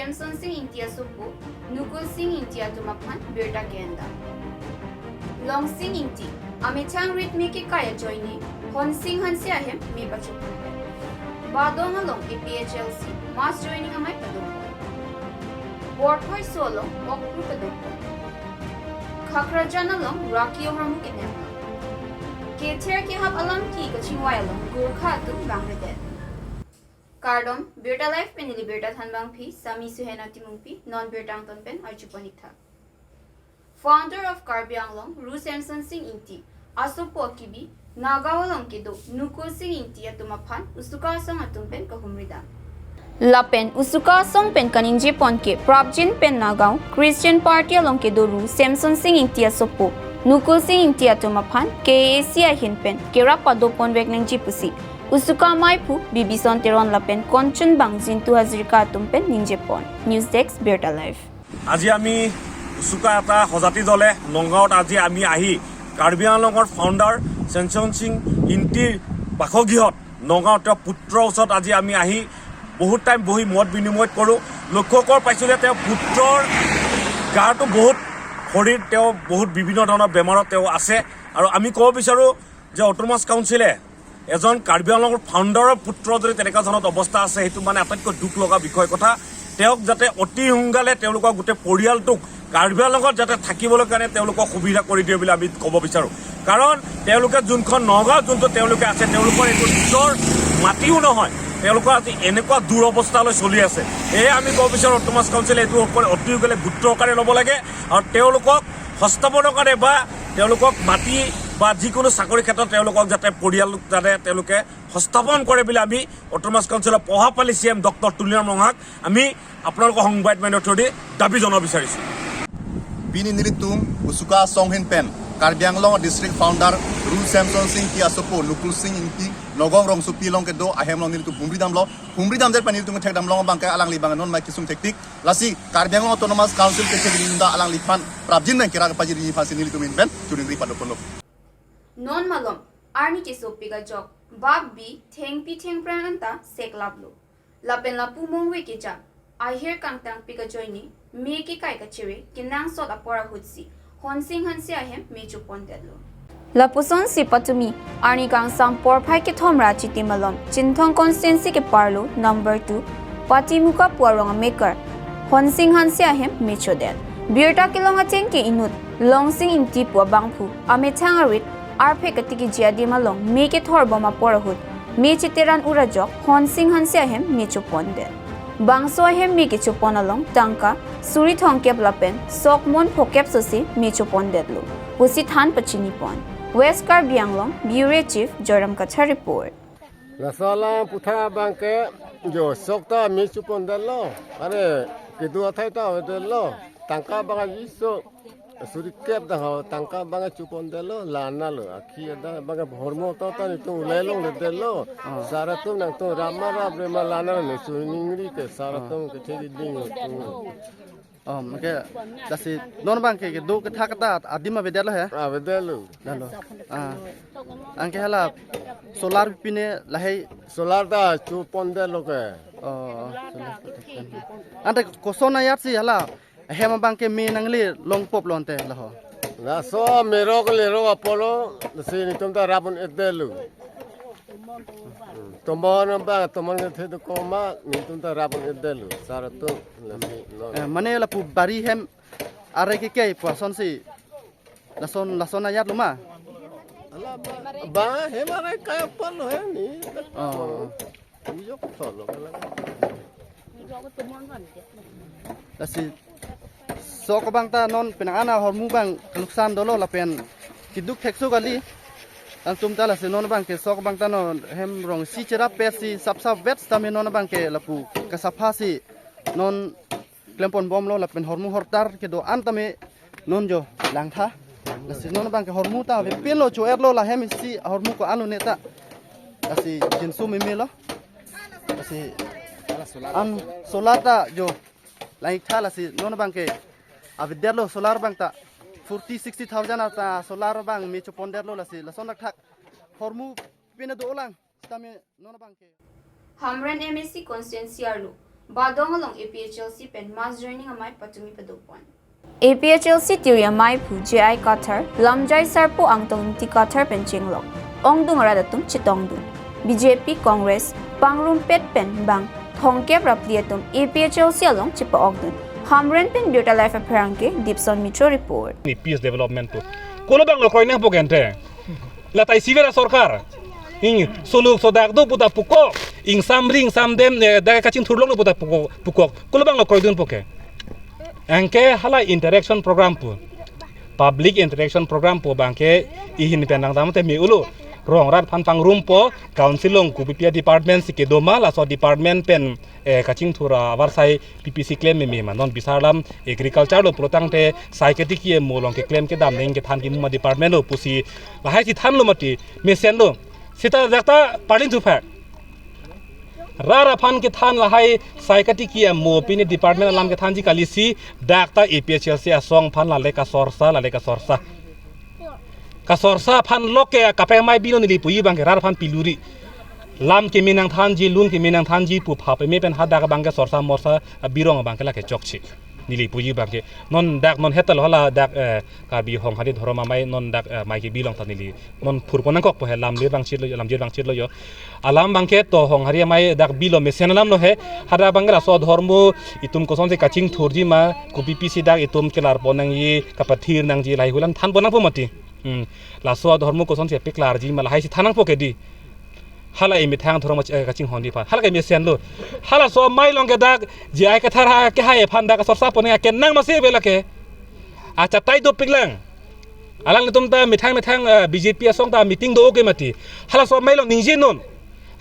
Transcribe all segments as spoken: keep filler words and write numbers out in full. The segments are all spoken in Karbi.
Samson Sing Ingti asopo Nukul Sing Ingti atum aphan birta ke-endam. Longsing Ingti, amethang rit me kekai ajoine Honsing Hanse ahem me pachopon. Badong along A P H L C mass joining amei padopon. Borthoi so along okpru padopon. Khakrajan along raki ohormu kenem. Kether kehap alam ki kachingvai along Gorkha atum bangredet. Kardom, Birta Live pen neli birta thanbangpi Sami Suhena Timungpi, non birta angton pen arjupon-ik tha. Founder of Karbi Anglong, Ru Samson Sing Ingti asopo akibi Nagaon along kedo Nukul Sing Ingti atum aphan Usuka Asong atum pen kahumridam. Lapen Usuka Asong pen kaningjepon ke prapjin pen Nagaon Christian Party along kedo Ru Samson Sing Ingti asopo Nukul Sing Ingti atum aphan K A A C ahin pen kerap padoponvek nangji pusi Usuka maiphu Bibison Teron lapen konchunbang Jintu Hazarika atum pen ningjepon. News Desk, Birta Live. আজি আমি উচুকা এটা সজাতি দলে নগাঁৱত আজি আমি আহি কাৰ্বি আংলঙৰ ফাউণ্ডাৰ চেমচন সিং ইংতিৰ বাসগৃহত নগাঁৱত তেওঁৰ পুত্ৰৰ ওচৰত আজি আমি আহি বহুত টাইম বহি মত বিনিময় কৰোঁ। লক্ষ্য কৰ পাইছোঁ যে তেওঁ পুত্ৰৰ গাটো বহুত, শৰীৰ তেওঁ বহুত বিভিন্ন ধৰণৰ বেমাৰত তেওঁ আছে। আৰু আমি ক'ব বিচাৰোঁ যে অট'নমাছ কাউন্সিলে এজন কাৰ্বি আংলঙৰ ফাউণ্ডাৰৰ পুত্ৰ যদি তেনেকুৱা ধৰণৰ অৱস্থা আছে, সেইটো মানে আটাইতকৈ দুখ লগা বিষয় কথা। তেওঁক যাতে অতি সোনকালে তেওঁলোকৰ গোটেই পৰিয়ালটোক কাৰ্বি আংলঙত যাতে থাকিবলৈ কাৰণে তেওঁলোকক সুবিধা কৰি দিয়ে বুলি আমি ক'ব বিচাৰোঁ। কাৰণ তেওঁলোকে যোনখন নগাঁও যোনটো তেওঁলোকে আছে, তেওঁলোকৰ এইটো নিজৰ মাটিও নহয়, তেওঁলোকৰ আজি এনেকুৱা দুৰৱস্থালৈ চলি আছে। এয়ে আমি ক'ব বিচাৰোঁ, অট'নমাছ কাউন্সিলে এইটো ওপৰত অতি সোনকালে গুৰুত্বৰ কাৰণে ল'ব লাগে আৰু তেওঁলোকক সংস্থাপনৰ কাৰণে বা তেওঁলোকক মাটি বা যিকোনো চাকৰি ক্ষেত্ৰত তেওঁলোকক যাতে পৰিয়াল যাতে তেওঁলোকে সংস্থাপন কৰে বুলি আমি অট'নমাছ কাউন্সিলৰ প্ৰভাৱশালী চি এম ডক্টৰ তুলিৰাম ৰংহাক আমি আপোনালোকৰ সমবায়ত মেনৰ থ্ৰুদি দাবী জনাব বিচাৰিছোঁ। Pini nelitum Usuka Asong ahin pen Karbi Anglong District Founder Ru Samson Sing Ingti asopo Nukul Sing Ingti Nagaon rongsopi along kedo ahem along nelitum humridamlo. Humridamdet pen nelitum thekdamlong abangke alangli abang non mai kesung thektik. Lasi Karbi Anglong Autonomous Council kethek rinda alangliphan prapjin nang kira kepajir aphansi nelitum ahin pen churing ri padoponlo. Non malom arni kesopik ajok bap bi thengpi thengphrang anta seklaplo. Lapen lapu mongve kejang ahir kangtangpik ajoine me kekai kachere kenangsot apor ahutsi Honsing Hanse ahem me chopondetlo. Lapusonsi patumi arni kangsam porphai kethom ra chiti malom Chinthong constituency keparlo number two Patimuka pu arong amekar Honsing Hanse ahem me chodet. Birta kelong ateng ke inut Longsing Ingti pu abangphu amethang arit arphek katikiji adim along me kethorbom apor ahut me cheteran ur ajok Honsing Hanse ahem me chopondet. Bangso ahem me kechopon along tangka suri thomkep lapen sok mon phokep sose me chopondetlo pusi than pachinipon. West Karbi Anglong Bureau Chief Joyram Kathar report. Laso alam puthot abangke jo sok ta me chopondetlo. Are kedo athai ta avedetlo. Tangka abang ajiso suri kep dang ho, tangka abang chopondetlo, lanalo. Akhi adang abang hormu to ta nelitum ulai longledetlo. Ah. Sar atum nangtum rap ma rap re ma lanalo, ne suri ningri ke sar atum ke thedi ding atum. Oh, oke. Lasi non abangke kedo kethak ta adim avedetlo he? Avedetlo. Lalo. Ah. Anke hala solar pine lahei. Solar ta chopondetlo ke. Oh, solar. Ante koson ajatsi hala hem abangke me nangle longpoplo ante laho. Laso merok lerok apotlo, lasi nelitum ta rap un-edetlo. Tomon abang, tomon kethe dokok ma, nelitum ta rap un-edetlo, sar atum, lasi, non. Eh, mane lapu bari hem are kekai pu asonsi. Lason, lason ajatlo ma? Ala ba, ba, hem are kai apotlo hem ni. Oh. Ujok tholo kala. Lasi sok abang ta non penang ana hormu abang kaluksan dolo lapen keduk thekso kali. Nangtum ta lasi non abangke sok abang ta non hem rongsi cherap pesi sapsap vet sitame non abangke lapu kasaphasi non klemponbomlo lapen hormu hortar kedo-an tame non jo langtha. Lasi non abangke hormu ta avepinlo cho-etlo lahem isi hormu ko-anlo ne ta. Lasi jinso memelo. Lasi an solar ta jo langtha lasi non abangke avedetlo solar abang ta forty, sixty thousand ata solar abang me chopondetlo lasi lason thakthak hormu pine dolang sitame non abangke. Hamren M A C constituency arlo Badong along A P H L C pen mass joining amei patumi padopon. A P H L C tiri amei aphu J I Kathar, Lamjai Sarpo Angtong Ingti Kathar pen chenglok ongdung arat atum chetongdun. B J P, Congress pangrumpet pen bang thomkep ra phli atum A P H L C along chepa-okdun. Hamren pen Birta Live apherangke Dipson Mitro report. Ni peace development pu. Kolo bang lo kroi nangpo kente. Latai sivera sorkar. Ing soluk sodak do puta pukok. Ing samri ing samdem, eh, dak kachingthurlong do puta pukok, pukok. Kolo bang lo kroidunpo ke. Anke hala interaction program pu. Public interaction program pu bangke ihin pen nang dam te me ulo. Rong rat aphan pangrumpo, council along kopi pi a-department si kedo ma, laso department pen, eh, kachingthur avarsai P P C klem meme ma. Non bisar alam agriculture lo pulotangte sai keti ki emo along keklem kedam neng kethan kimu ma department lo pusi lahai si thanlo mati, mesenlo. Seta dak ta parlin thuphak. Rat aphan kethan lahai sai keti ki emo pine department alam kethanji kali si dak ta A P H L C asong aphan lale kasorsa, lale kasorsa. Kasorsa aphan loke kaprek amei bilo neli puji bangke rat aphan piluri. Lam keme nangthanji, lun keme nangthanji pu pha peme pen hadak bangke sorsa morsa abirong bangke lake chokche. Neli puji bangke. Non dak non hetal hala dak, eh, Karbi Honghari dhorom amei non dak, eh, amei kebi along ta neli. Non phurpo nangkokpo he lamlir bang chitlo, lamjir bang chitlo yo. Alam bangke to Honghari amei dak bilo mesen alam lo he. Hadak bangke laso adhormo itum kosonsi kachingthurji ma, kopi pi si dak itum kelarpo nangji, kapathir nangji lahai hulan thanpo nangpo mati. Hmm. Laso adhormo kosonsi peklarji ma lahai si than nangpo ke di. Hala emethang dhorom, eh, kachinghon di aphan. Hala ke mesenlo. Halaso amei along ke dak J I Kathar ha kehai aphan dak sorsa pone akenang masi bela ke. Achatai dopiklang. Alanglitum ta methang methang, eh, B J P asong ta meeting do ke mati. Halaso amei along ningjenon.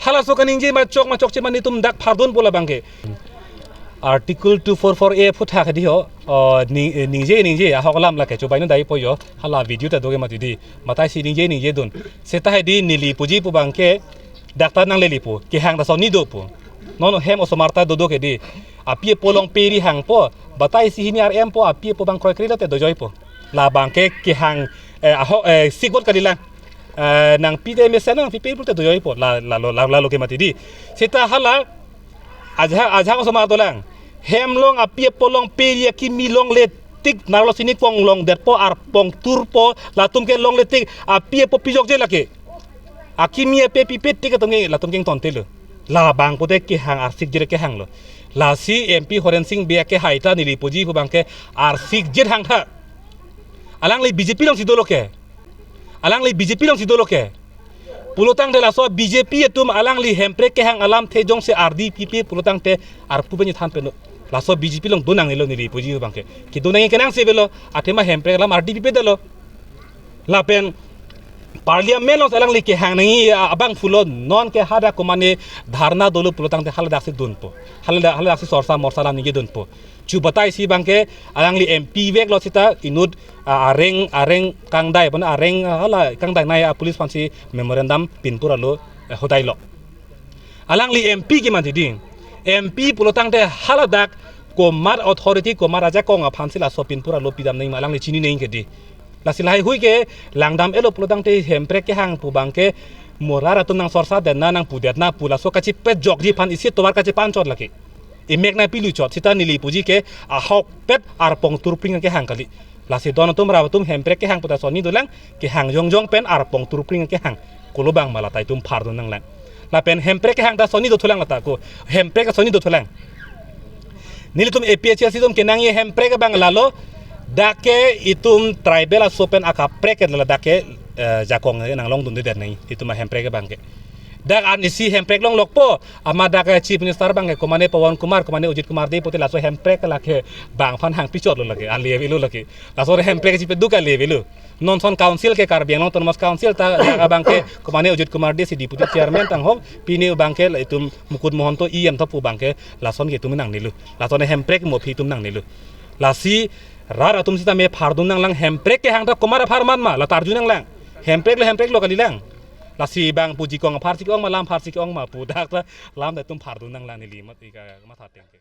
Halaso kaningje ma chok ma chokche ma netum dak phardunpo labangke. Article two four four A aphuthak di ho. Oh, ni, eh, ningje ningje ahok alam lake chobai no daipo yo. Hala video ta do ke mati di. Matai si ningje ningjedun. Seta hai di neli puji pu bangke dak ta nanglelepo. Kehang ta sonni dopo. Non hem osomar ta dodo ke di. Api apo along peri hangpo. Batai si hini R M po, api apo bang kroikre lote dojoipo. Labangke kehang, eh, ahok, eh, sikbot kalilang. Eh, nangpi te mesen nangpipe pulote dojoipo. La, lalo, la, lalo ke mati di. Seta hala ajahak, ajahak osomar dolang. Hem along api apo along peri akimi longletik, narlo sini kong longdetpo, arpong turpo, latum ke longletik, api apo pijokje lake. Akimi ape pipetik atum ke latum ke ingtontelo. Labang pute kehang arsikjet kehanglo. Lasi M P Horen Sing Bey kehai ta neli puji pu bangke arsikjet hangtha. Alangli B J P alongsi dolo ke. Alangli B J P alongsi dolo ke. Pulotangte laso B J P atum alangli hemprek kehang alamthe jongsi ardi pipe pulotangte arpu pen than pen. Laso B J P along do nangnelo neli puji pu bangke. Kedo nangji kenangsi avelo, athema hemprek alam ardi pipe detlo. Lapen Parliament along alangli kehang nangji abang pulo, non ke hadak komane dharna dolo pulotangte haladak si dunpo. Haladak, haladak si sorsa morsa alam ningjedunpo. Chu batai si bangke alangli M P veklo seta inut, ah, areng, areng kangdai pon areng, ah, hala kangdai nai a police aphansi memorandum pinpur alo, eh, hodailo. Alangli M P ke mati di. M P pulotangte haladak komat authority, komat ajakong aphansi laso pinpur alo pidam nangji ma alangli chini nangji ke di. Lasi lahai hui ke langdam-etlo pulotangte hemprek kehang pu bangke mo rat atum nang sorsa detna nang pu detna pu laso kachipejokji aphan isi tovar kachipanchot lake. Emek nangpiluchot seta neli puji ke ahokpet arpong turpring kehang kali. Lasi don atum rap atum hemprek kehang puta sonni dolang, kehang jongjong pen arpong turpring kehang. Kolo bang ma lata itum phardun nanglang. Lapen hemprek kehang ta sonni dothulang lata ko. Hemprek ta sonni dothulang. Nelitum A P H L C atum kenangji hemprek abang lalo, dak ke itum tribal aso pen akaprek ke lalo dak ke, eh, jakong nanglongdunde det nangji itum ahemprek abangke. Dak an isi hemprek longlokpo, amat dak, eh, Chief Minister abangke komane Pawan Kumar, komane Ajit Kumar Dey pute laso hemprek lake bang aphan hangpichotlo lake, ale avelo lake. Laso hemprek chipeduk ale avelo. Non ason council ke Karbi Anglong Autonomous Council ta dak abangke komane Ajit Kumar Dey si Deputy Chairman tanghok, pine abangke la itum Mukut Mahanta E M ta pu bangke lason ke itum nangnelo. Lason hemprek mo aphi itum nangnelo. Lasi rat atum sitame phardun nanglang, hemprek kehang ta komat apharman ma la ta arju nanglang. Hemprek lo hemprek lo kalilang. Lasi bang puji kong apharsi ke-ong ma lam apharsi ke-ong ma pu dak ta lam ta itum phardun nanglang neli mat ika matha tengke.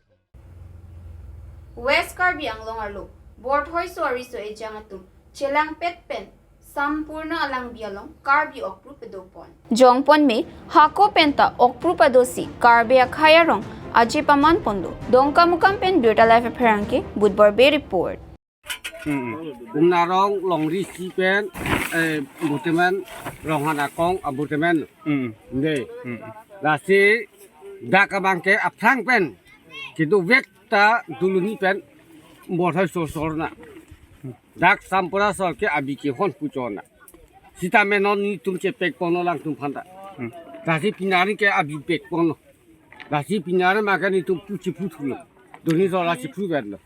West Karbi Anglong arlo Borthoi so ariso ejang atum chelangpet pen Sampurna alangbi along Karbi Okpru pedopon. Jongpon me hako penta Okpru padosi Karbi akhei arong aje paman ponlo. Dongkamukam pen Birta Live apherangke Budbor Bey report. Hmm. Umnarong Longri si pen, eh, Butemen, Ronghan Akong, Abutemen. Hmm. Dei. Hmm. Lasi dak abangke aphrang pen kedovek ta duluni pen borhai sosor na. Dak Sampura sor ke abi kehon puchon na. Sitame non netum chepek ponlo alangtum aphanta. Hmm. Lasi pini arni ke abi pek ponlo. Lasi pini arni ma ke netum pu chiphu thulo. Doni sor la chiphu vet lo.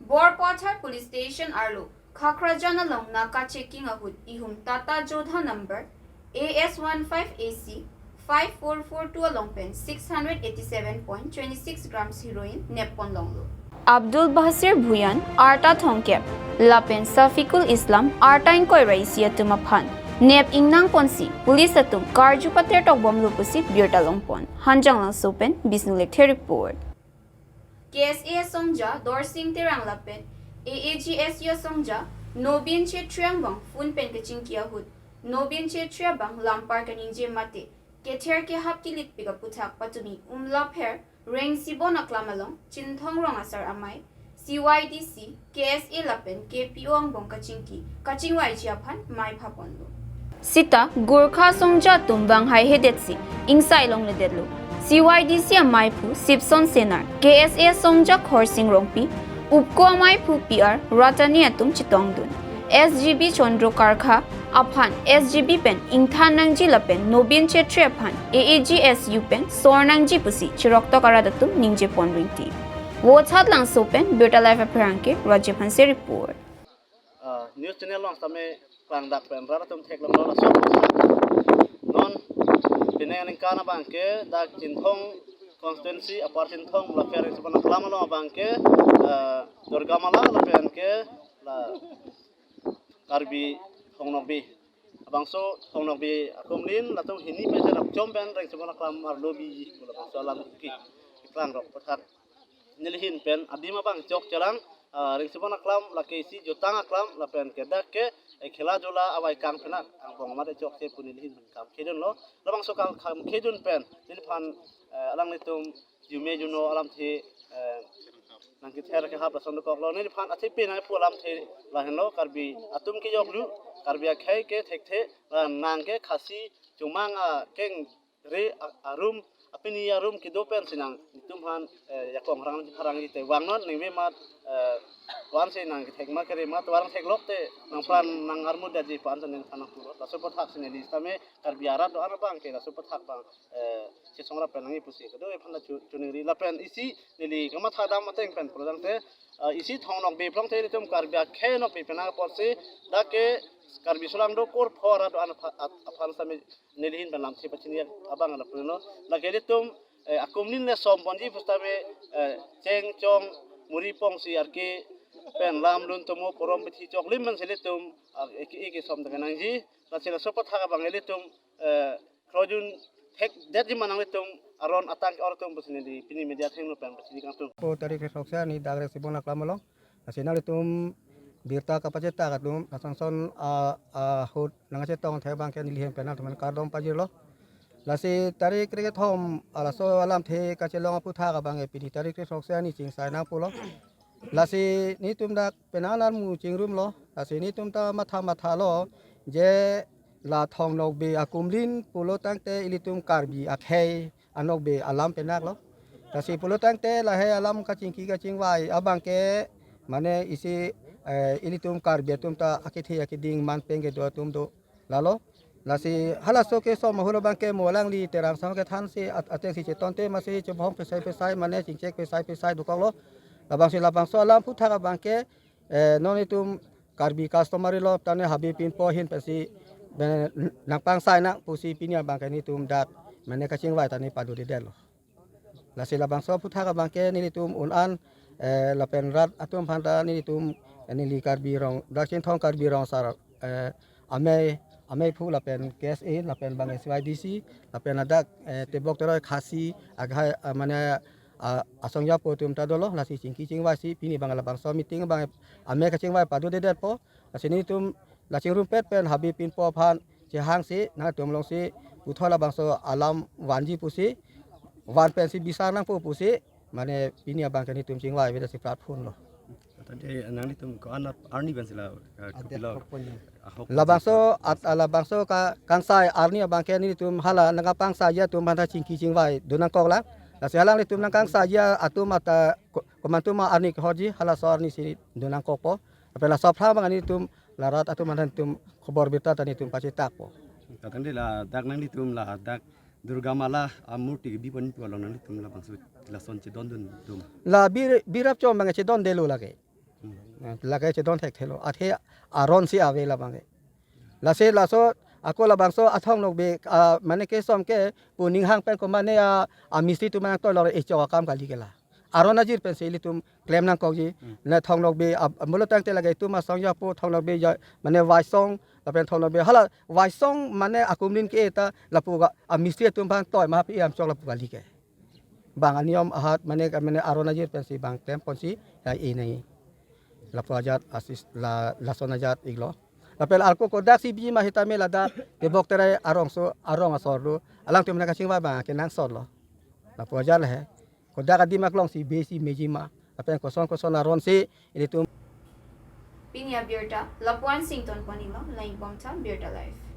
Borpathar Police Station arlo Khakrajan along naka checking ahut ihum Tata Jodha number A S one five A C five four four two along pen six hundred eighty seven point twenty six grams heroin nep pon longlo. Abdul Basir Bhuyan, arta thomkep, lapen Safikul Islam, arta ingkoi ra isi atum aphan nep ingnang ponsi police atum karju pater tokbomlo pusi birta longpon. Hanjanglangso pen Bisnu Lekthe report. K S A asongja Dorsing Terang lapen A A G S U asongja Nobin Chetri angbong phone pen kachingki ahut, Nobin Chetri abang lampar kaningje mate kether kehap kilikpik aputhak patumi Umlapher Rengsibon aklam along Chinthong Rong asar amei, C Y D C, K S A lapen K P O angbong kachingki kachingvaiji aphan mei phaponlo. Sita Gorkha asongja atum vanghai hedetsi ingsai longledetlo. C Y D C ameiphu Sipson Senar, K S A asongja Khorsing Rongpi, UPCO ameiphu P R Ratani atum chetongdun. S G B Chandra Karkha aphan S G B pen ingthan nangji lapen Nobin Chetri aphan A A G S U pen sor nangji pusi chiroktok arat atum ningje pon ringti. Vothatlangso pen Birta Live apherangke Rajiv Hanse report. Ah, news channel along sitame klangdak pen rat atum theklonglo laso. Non pini aningkan abangke dak Chinthong constituency, Upper Chinthong, Umlapher Rengsibon aklam along abangke, ah, Durga Mala lapen ke la Karbi Thong Nokbe. Labangso Thong Nokbe akumlin latum hini pen serap chom pen Rengsibon aklam arlo biji, labangso alam ke keklang rok aputhak neli ahin pen adim abang chokche lang, ah, Rengsibon aklam lake isi jutang aklam lapen ke dak ke, eh, khela jula avaikang pen angbong mate chokche pu neli ahin pen kam khedunlo. Labangso kam, kam khedun pen neliphan, eh, alanglitum jume juno alamthe, eh, nangkether kehap lason dokoklo. Neliphan athepi nangpu alamthe lahenlo, Karbi atum kejoklu, Karbi akhei ke thekthe, la nang ke Khasi chomang akengre a-, arum, apini arum kedo pensi nangtum aphan, eh, jakong rang pharang ite vangnon, ningve mat, eh, vansi nangkethek ma kere ma, tovar theklok te nangpran nang armut daji pu-an ta neliphan nangpulo. Laso aputhak si neli sitame Karbi arat do-an abangke laso aputhak abang, eh, chesong rap pen nangji pusi kedo ephan ta chu-, choningri lapen isi neli kamatha dam ateng pen pulotangte, eh, isi Thong Nokbe pulotangte ilitum Karbi akhei Nokbe pen apotsi dak ke Karbi solangdo korphor arat do-an apha-, at-, aphan sitame neli ahin pen lamthe pachini abang lapulo. Lake ilitum, eh, akumlin le som ponji pusitame, eh, cheng chong muri pongsi arke pen lam lun tomo porom bithi choklim pensi ilitum, ah, eke eke som ta kenangji. Lasi laso aputhak abang ilitum, eh, krojun thekdetji ma nanglitum aron atang ke-or atum pusi neli pini media athengno pen pachini kangtung. Po tarik kre-throksi arni dak Rengsibon aklam along. Lasi nanglitum birta kapachetak atum, lason son, ah, ahut nangchetong athe abangke neli ahin pen nangtum aphan kardom pajirlo. Lasi tarik kre-kethom, ah, laso alamthe kachelong aputhak abangke pini tarik kre-throksi arni chingsai nangpulo. Lasi netum dak penang armu chingrumlo. Lasi netum ta matha mathalo je la Thong Nokbe akumlin pulotangte ilitum Karbi akhei anokbe alam penaklo. Lasi pulotangte lahei alam kachingki kachingvai abangke mane isi, eh, ilitum Karbi atum ta akethe akeding man pen kedo atum do lalo. Lasi halaso keso mahul abangke mo alangli Terang asong kethansi at-, atengsi chetonte masi chebhong pesai pesai mane chingchek pesai pesai dokoklo. Labangsi labangso alam aputhak abangke, eh, non itum Karbi customary law tane habe pinpo ahin pensi, eh, nangpangsai nang pusi pini abangke netum dak mane kachingvai tane padodedetlo. Lasi labangso aputhak abangke nelitum un-an, eh, lapen rat atum aphanta nelitum, eh, neli Karbi Rong, dak Chinthong Karbi Rong Sar, eh, amei, ameiphu lapen K S A lapen bang C Y D C lapen ladak, eh, Teblok Teroi Khasi akhei, ah, mane, ah, asongjapo atum ta dolo, lasi chingki chingvaisi pini abang labangso meeting abang amei kachingvai padodedetpo. Lasi netum la chingrumpet pen habe pinpo aphan chehangsi nangtum alongsi puthot labangso alam vanji pusi Van pensi bisar nangpo pusi, mane pini abang ke nelitum chingvai avedet si platform lo. Tadi nanglitum ko-an arni pensi la, eh, adet kopilo ahok pensi labangso at, labangso ka kangsai arni abang ke nelitum hala nangkapangsaiji atum aphan ta chingki chingvai dun nangkok lang. Lasi hala nelitum nangkangsaiji atum ata ko-, komantu ma arni kehorji halaso arni si dun nangkokpo. Lapen laso aphrang abang nelitum la rat atum aphan nelitum khobor birta ta nelitum pachetakpo. Katang de ladak nanglitum ladak Durga Mala amurti kebi ponpo along nanglitum labangso lason chedondun dun. La bir, birap chom abang chedondelo lake. Hmm. Eh, lake chedon thekthelo. Athe aron si ave labang ke. Lasi laso ako labangso athong nokbe, ah, mane kesom ke pu ninghang pen ko mane a, amistri atum nangtoilo, echok akam kali ke la. Aron ajir pensi ilitum klem nangkokji. Hmm. Na thong nokbe ab-, amulo tangte lake itum asong japo thong nokbe ja, mane vaisong, lapen thong nokbe hala vaisong mane akumlin ke ta lapu ka amistri atum aphan toi ma pi amchok lapu kali ke. Bang aniyom ahat mane ka mane aron ajir pensi bang klem ponsi ya e nai. Lapu ajat asis la, lason ajat iklo. Lapen ako kodak si biji ma hitame ladak tebok terai arongso arong asor do. Alangtum nangkachingvai abang kenangsot lo. Lapu ajat le he. Kodak adim aklong si besi meji ma. Lapen koson koson aron si ilitum. Pini abirta lapu-an si ingtonpon iklo, la-ingpom tha Birta Live.